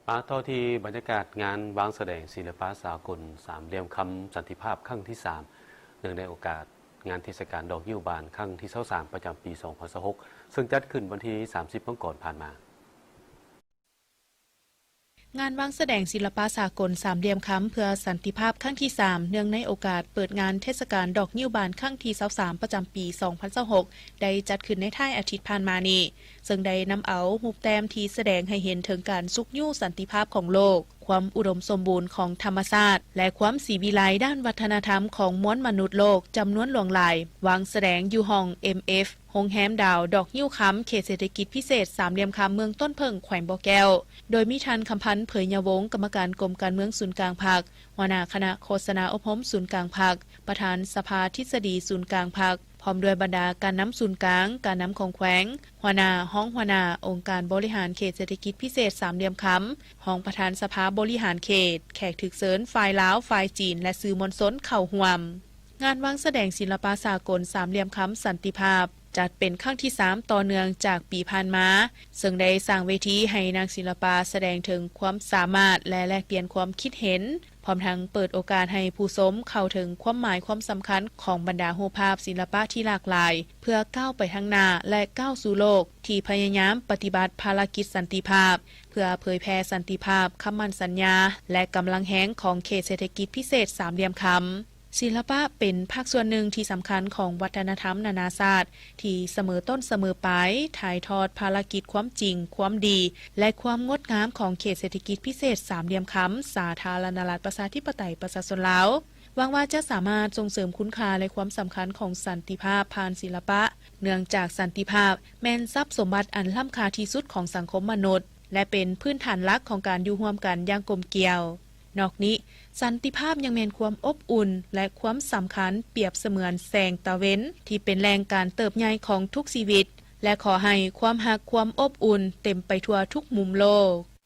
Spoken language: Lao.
ມາຕໍ່ທີ່ບັນຍາກາດງານວາງສະແດງສິລະປະສາກົນສາມຫຼ່ຽມຄຳສັນຕິພາບຄັ້ງທີສາມ ເນື່ອງໃນໂອກາດງານເທດສະການດອກງິ້ວບານຄັ້ງທີຊາວສາມ ປະຈຳປີສອງພັນຊາວຫົກ ເຊິ່ງຈັດຂຶ້ນວັນທີສາມສິບມັງກອນຜ່ານມາ. ງານວາງສະແດງສິລະປະສາກົນສາມຫຼ່ຽມຄຳເພື່ອສັນຕິພາບຄັ້ງທີສາມ ເນື່ອງໃນໂອກາດເປີດງານເທດສະການດອກງິ້ວບານຄັ້ງທີຊາວສາມ ປະຈຳປີສອງພັນຊາວຫົກ ໄດ້ຈັດຂຶ້ນໃນທ້າຍອາທິດຜ່ານມານີ້ ເຊິ່ງໄດ້ນຳເອົາຮູບແຕ້ມທີ່ສະແດງໃຫ້ເຫັນເຖິງການຊຸກຍູ້ສັນຕິພາບຂອງໂລກ, ຄວາມອຸດົມສົມບູນຂອງທຳມະຊາດ ແລະ ຄວາມສີວິໄລດ້ານວັດທະນະທຳຂອງມວນມະນຸດໂລກຈຳນວນຫຼວງຫຼາຍ ວາງສະແດງຢູ່ຫ້ອງ ເອັມເອັຟ ໂຮງແຮມດາວດອກງິ້ວຄຳ ເຂດເສດຖະກິດພິເສດສາມຫຼ່ຽມຄຳ ເມືອງຕົ້ນເຜິ້ງ ແຂວງບໍ່ແກ້ວ, ໂດຍມີທ່ານ ຄຳພັນ ເຜີຍຍາວົງ ກຳມະການກົມການເມືອງສູນກາງພັກ, ຫົວໜ້າຄະນະໂຄສະນາອົບຮົມສູນກາງພັກ, ປະທານສະພາທິດສະດີສູນກາງພັກ, ພ້ອມດ້ວຍບັນດາການນຳສູນກາງ, ການນຳຂອງແຂວງ, ຫົວໜ້າ, ຮອງຫົວໜ້າອົງການບໍລິຫານເຂດເສດຖະກິດພິເສດສາມຫຼ່ຽມຄຳ, ຮອງປະທານສະພາບໍລິຫານເຂດ, ແຂກຖືກເຊີນຝ່າຍລາວ, ຝ່າຍຈີນ ແລະ ສື່ມວນຊົນເຂົ້າຮ່ວມ. ງານວາງສະແດງສິລະປະສາກົນສາມຫຼ່ຽມຄຳສັນຕິພາບ ຈັດເປັນຄັ້ງທີສາມຕໍ່ເນື່ອງຈາກປີຜ່ານມາ, ເຊິ່ງໄດ້ສ້າງເວທີໃຫ້ນັກສິລະປະສະແດງເຖິງຄວາມສາມາດ ແລະ ແລກປ່ຽນຄວາມຄິດເຫັນ, ພ້ອມທັງເປີດໂອກາດໃຫ້ຜູ້ຊົມເຂົ້າເຖິງຄວາມໝາຍຄວາມສຳຄັນຂອງບັນດາຮູບພາບສິລະປະທີ່ຫຼາກຫຼາຍ ເພື່ອກ້າວໄປທາງໜ້າ ແລະ ກ້າວສູ່ໂລກທີ່ພະຍາຍາມປະຕິບັດພາລະກິດສັນຕິພາບ ເພື່ອເຜີຍແຜ່ສັນຕິພາບ, ຄຳໝັ້ນສັນຍາ ແລະ ກຳລັງແຮງຂອງເຂດເສດຖະກິດພິເສດສາມຫຼ່ຽມຄຳ. ສິລະປະເປັນພາກສ່ວນໜຶ່ງທີ່ສຳຄັນຂອງວັດທະນະທຳນານາຊາດ ທີ່ສະເໝີຕົ້ນສະເໝີປາຍ, ຖ່າຍທອດພາລະກິດຄວາມຈິງ, ຄວາມດີ ແລະ ຄວາມງົດງາມຂອງເຂດເສດຖະກິດພິເສດສາມຫຼ່ຽມຄຳ ສາທາລະນະລັດ ປະຊາທິປະໄຕ ປະຊາຊົນລາວ. ຫວັງວ່າຈະສາມາດສົ່ງເສີມຄຸນຄ່າ ແລະ ຄວາມສຳຄັນຂອງສັນຕິພາບຜ່ານສິລະປະ, ເນື່ອງຈາກສັນຕິພາບແມ່ນຊັບສົມບັດອັນລ້ຳຄ່າທີ່ສຸດຂອງສັງຄົມມະນຸດ ແລະ ເປັນພື້ນຖານຫຼັກຂອງການຢູ່ຮ່ວມກັນຢ່າງກົມກຽວ. ນອກນີ້, ສັນຕິພາບຍັງແມ່ນຄວາມອົບອຸ່ນ ແລະ ຄວາມສຳຄັນປຽບສະເໝືອນແສງຕາເວັນ ທີ່ເປັນແຫຼ່ງການເຕີບໃຫຍ່ຂອງທຸກຊີວິດ ແລະ ຂໍໃຫ້ຄວາມຮັກຄວາມອົບອຸ່ນເຕັມໄປທົ່ວທຸກມຸມໂລກ.